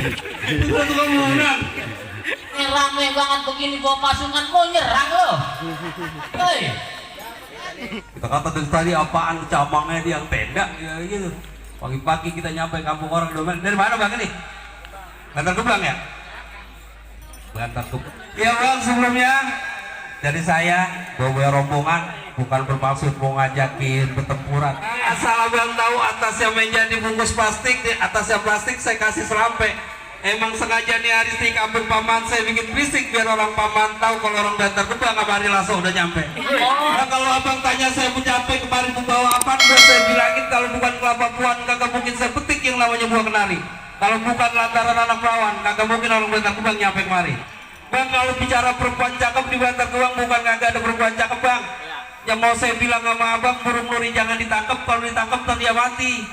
Itu satu kemenangan. Rame banget begini bawa pasukan mau nyerang lo. Hei. Kita kata dari tadi apaan cabangnya di yang tenda ya gitu. Pagi-pagi kita nyampe kampung orang domen. Dari mana bang ini? Bantar Gebang ya? Bantar Gebang. Ya bang, sebelumnya dari saya bawa rombongan bukan bermaksud mau ngajakin pertempuran. Asal abang tahu atasnya meja dibungkus plastik, di atasnya plastik saya kasih serampe. Emang sengaja nih hari di kampung paman saya bikin berisik biar orang paman tahu kalau orang Bantar Gebang kemarin langsung udah nyampe. Nah kalau abang tanya saya mau nyampe kemarin membawa apa, udah saya bilangin kalau bukan kelapa puan kagak mungkin saya petik yang namanya buah kenari. Kalau bukan lantaran anak perawan kagak mungkin orang Bantar Gebang nyampe kemari. Bang kalau bicara perempuan cakep di Bantar Gebang bukan kagak ada perempuan cakep bang. Yang mau saya bilang sama abang burung nuri jangan ditangkap, kalau ditangkap ntar dia mati.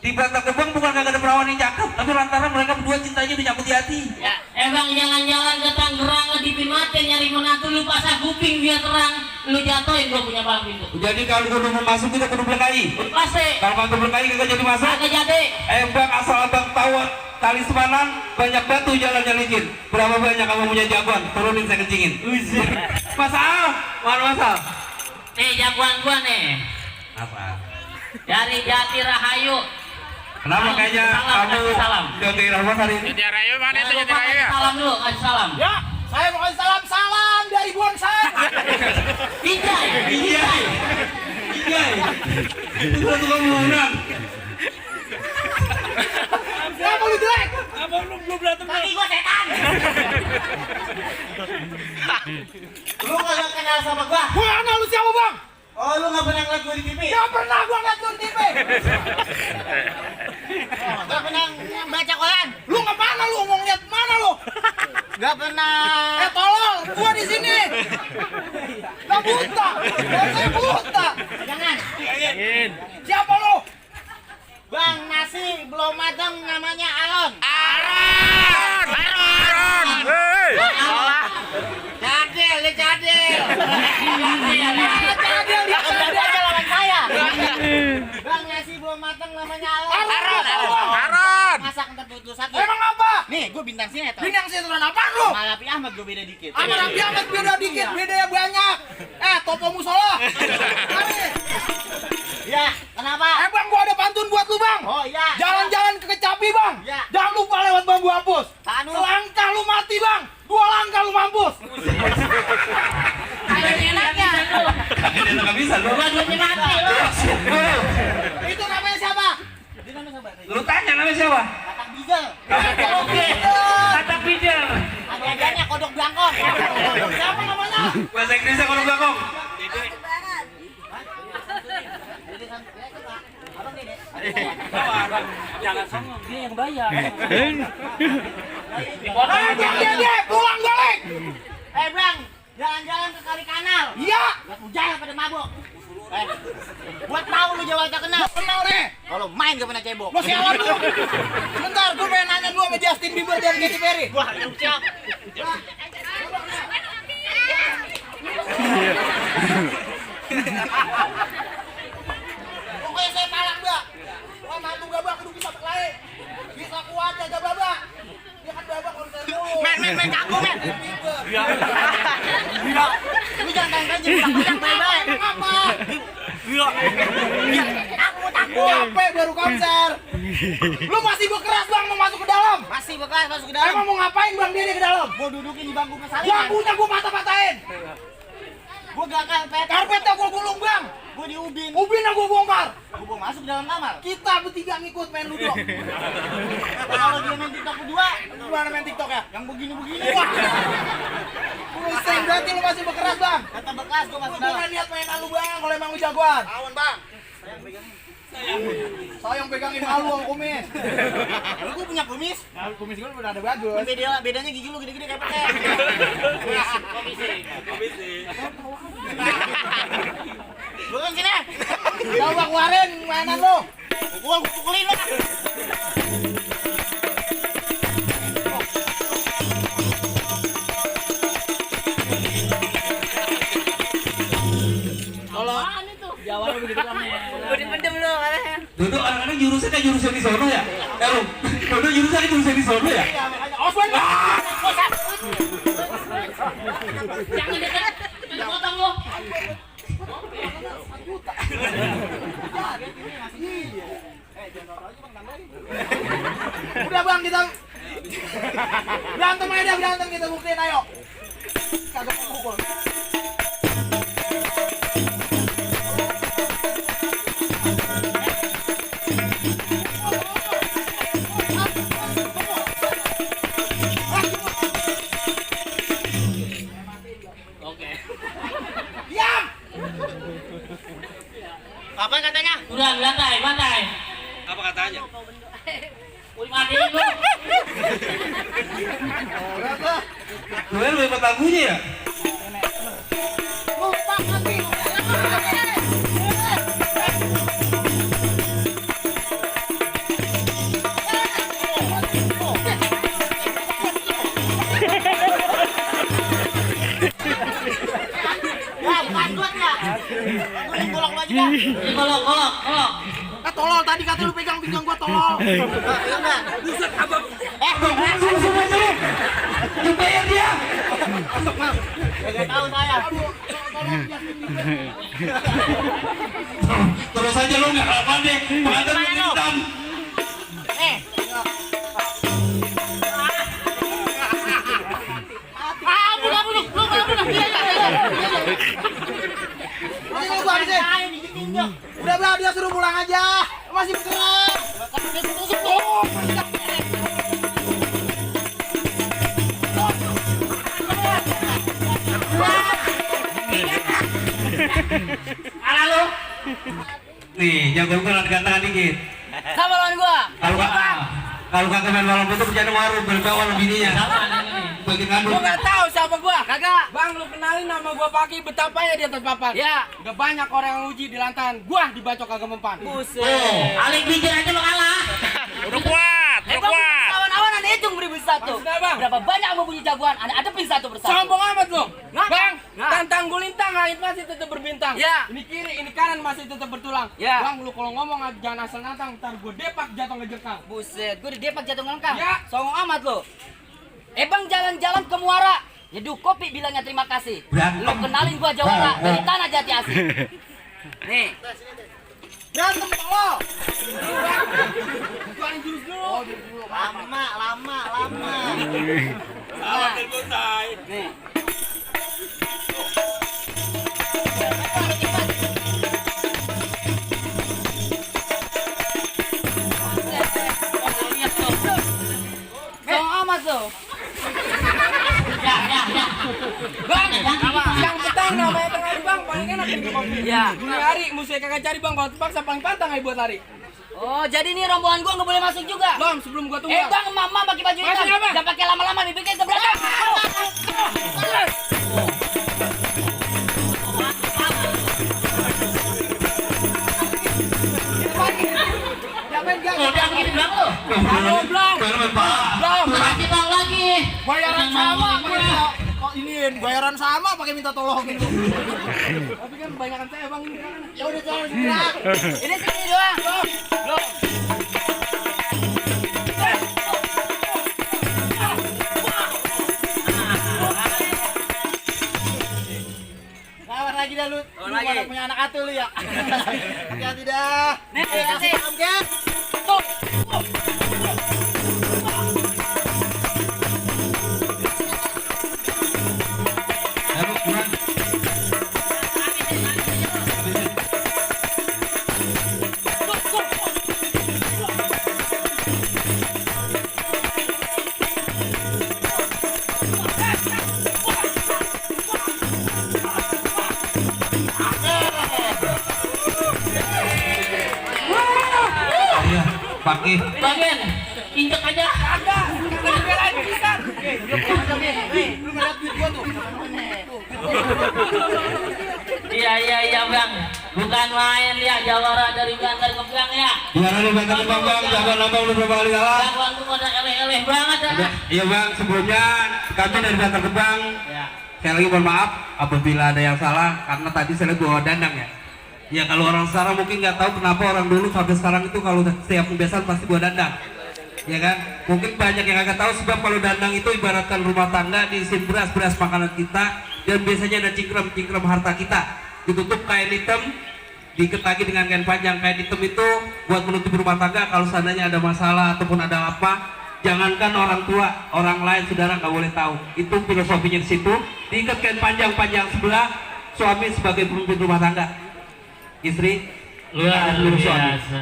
Di Bantar Gebang bukan kagak ada perawan yang cakep, tapi lantaran mereka berdua cintanya udah nyangkut di hati. Ya, bang jalan-jalan ke Tangerang ngedipin mati nyari menantu lu pasang kuping biar terang, lu jatuhin gua punya palang pintu. Jadi kalau kudu mau masuk kita kudu belekai. Pasti. Kalau bantu belekai kagak jadi masuk. Kagak jadi. Bang asal abang tahu tali sepanan banyak batu jalannya licin. Berapa banyak kamu punya jagoan? Turunin saya kencingin. Masal, mana masal? Nih jagoan gua nih. Apa? Dari Jati Rahayu. Kenapa kayaknya kamu salam. Jati Rahmat hari ini? Jati Rahayu mana itu Jati Rahayu ya? Salam dulu, kasih salam. Ya, saya mau kasih salam dari Buan saya. Ijai. Iya. Itu satu kemenangan. Kenapa lu jelek? Abang belum berantem. Kaki gua setan. Lu kagak kenal sama gua. Gua kenal lu siapa bang? Oh, lu gak pernah ngeliat gua di TV? Gak pernah gua ngeliat lu di TV. Gak pernah baca koran? Lu kemana lu? Mau ngeliat mana lu? Gak pernah. Tolong, gua di sini. Gak buta. Saya buta. Jangan. Siapa lu? Bang, nasi belum matang namanya Alon. Aron. Hei. Cadel, dia cadel. Cadel dia Cadel lawan saya. Bang, nasi belum matang namanya Alon. Aron. Masak ntar perut lu sakit. Emang apa? Nih, gue bintang sinetron. Bintang sinetron apaan lu? Sama Raffi Ahmad gue beda dikit. Sama Raffi Ahmad beda dikit, bedanya banyak. Topo musola. Ya, kenapa? Bang, gua ada pantun buat lu bang. Oh iya. Jalan-jalan ke Kecapi bang. Ya. Jangan lupa lewat bambu hapus. Anu. Selangkah lu mati bang. 2 langkah lu mampus. Kayak enaknya. Ini nggak bisa lu. Dua-duanya mati lu. Itu namanya siapa? Dia namanya siapa? Lu tanya namanya siapa? Katak Bijel. Oke. Kata Pijel. Ada ajarnya kodok belangkong. Siapa namanya? Bahasa Inggrisnya kalau belakang. Jangan songong, dia yang bayar. Dia pulang balik. Bang, jalan-jalan ke kali kanal. Iya. Lihat mujahid pada mabok. Buat tahu lu Jawa tak kenal. Kenal nih. Kalau main gak pernah cebok. Lo sialan lu. Bentar, gue pengen nanya dulu sama Justin Bieber dan Katy Perry. Wah, siap. Pokoknya saya palak mbak. Wah mampu gak bang, kudu bisa berkelahi. Bisa kuat jaga babak. Dia kan babak konser dulu. Men, jago men. Iya. Lu jangan tanya aja, yang baik-baik. Apa? Takut. Capek baru konser. Lu masih bekeras bang mau masuk ke dalam. Masih bekas masuk ke dalam. Emang mau ngapain bang dia ke dalam? Gua dudukin di bangku persalinan. Bangkunya gua mata-matain. Gua gak karpet. Karpetnya gua gulung bang. Gua di ubin. Ubinnya gua bongkar. Gua mau masuk dalam kamar. Kita bertiga ngikut main ludo. Kalau dia main TikTok berdua, Gimana main TikTok ya? yang begini-begini. Wah. Pusing berarti lu masih bekeras bang. Kata bekas gua masuk Gua dalam. nggak niat main lu bang kalau emang lu jagoan. Awan bang. Sayang pegangin malu sama kumis. Lu gua punya kumis. Nah, kumis gue udah ada bagus. Bedanya gigi lu gede-gede kayak pete. Komisi. Gua kan sini. Coba keluarin mainan lu. Gua pukulin lu. Kalau Pendem lu katanya. Duduk kadang-kadang jurusan di sono ya. Lu, duduk jurusan di sono ya. Iya, makanya awas Wan. Jangan dekat. Potong lu. Udah Bang, kita berantem aja, berantem kita buktiin ayo. Kagak pukul. Diam. Apa katanya? Udah lantai. Apa katanya? Udah mati lu. Gue lu ikut lagunya ya? Lupa mati. Ya, buat ya. Golok lagi dah. Golok. Ah tolol tadi kata lu pegang pinggang gua tolol. Buset, abang. Suruh. Dibayar dia. Enggak tahu saya. Terus aja lu nggak apa deh. Pengantin hitam. Udah Bang, dia suruh pulang aja. Masih bergerak. Ala lu. Nih, jago gue gantangan dikit. Sama lawan gua. Kalau kakak main malam itu bercanda warung berbawa bininya. Bagi ngandung. Lu nggak tahu siapa gua? Kagak. Bang, lu kenalin nama gua Paki betapa ya di atas papan. Ya. Udah banyak orang yang uji di lantaran. Gua dibacok kagak mempan. Buset. Alik bijir aja lu kalah. Udah kuat. Kawan-kawan anda hitung beribu satu. Maksudnya, Bang? Berapa banyak kamu punya jagoan? Anda adepin satu persatu. Sombong amat lu. Nggak. Bang, Nggak. tantang gulintang langit masih tetap berbintang. Ya. Ini kiri, ini kanan masih tetap bertulang. Ya. Bang, lu kalau ngomong jangan asal nantang, ntar gua depak jatuh ngejekang. Buset, gue di depak jatuh ngelengkang. Ya. Songong amat lo. Bang jalan-jalan ke Muara. Nyeduh kopi bilangnya terima kasih. Berantem. Lu kenalin gua Jawara dari tanah Jati Asih. Nih. Berantem tolol. Bukan jurus dulu. Lama. Salah telepon say. Nih. Songong amat lo. Ya. Bang, yang petang namanya tengah hari bang, paling enak minum kopi. Ya. Dini hari, mesti kagak cari bang, kalau terpaksa paling pantang aja buat lari. Oh, jadi nih rombongan gua nggak boleh masuk juga. Bang, sebelum gua tunggu. Bang, mama pakai baju hitam. Masuk apa? Jangan pakai lama-lama dibikin seberang. Udah begini bilang lu. Belum. Masih bang lagi. Bayaran sama kok iniin bayaran sama pakai minta tolongin lu. Tapi kan kebanyakan saya bang ini kan. Ya udah jangan gerak. Ini segini doang. Lawan lagi dah lu. Lu lagi. mana punya anak atuh lu ya. Hati-hati dah. Nih, kasih. Oke. Pakai. Bagian. Injek aja. Kagak. Kagak belain bisa. Lu ngeliat duit gua tuh. Iya bang. Bukan main ya Jawara dari Bantar Gebang ya. Gimana lu Bantar Gebang bang? Jagoan abang lu berapa kali kalah? Jagoan lu pada eleh-eleh banget ya. Iya bang, sebelumnya kami dari Bantar Gebang. Ya. Saya lagi mohon maaf apabila ada yang salah karena tadi saya bawa dandang ya. Ya kalau orang sekarang mungkin nggak tahu kenapa orang dulu sampai sekarang itu kalau setiap pembiasan pasti buat dandang, ya kan? Mungkin banyak yang nggak tahu sebab kalau dandang itu ibaratkan rumah tangga, diisi beras makanan kita, dan biasanya ada cingkrem harta kita, ditutup kain hitam, diikat lagi dengan kain panjang. Kain hitam itu buat menutup rumah tangga kalau seandainya ada masalah ataupun ada apa, jangankan orang tua, orang lain saudara nggak boleh tahu. Itu filosofinya di situ. Diikat kain panjang sebelah, suami sebagai pemimpin rumah tangga, istri luar harus suami. biasa.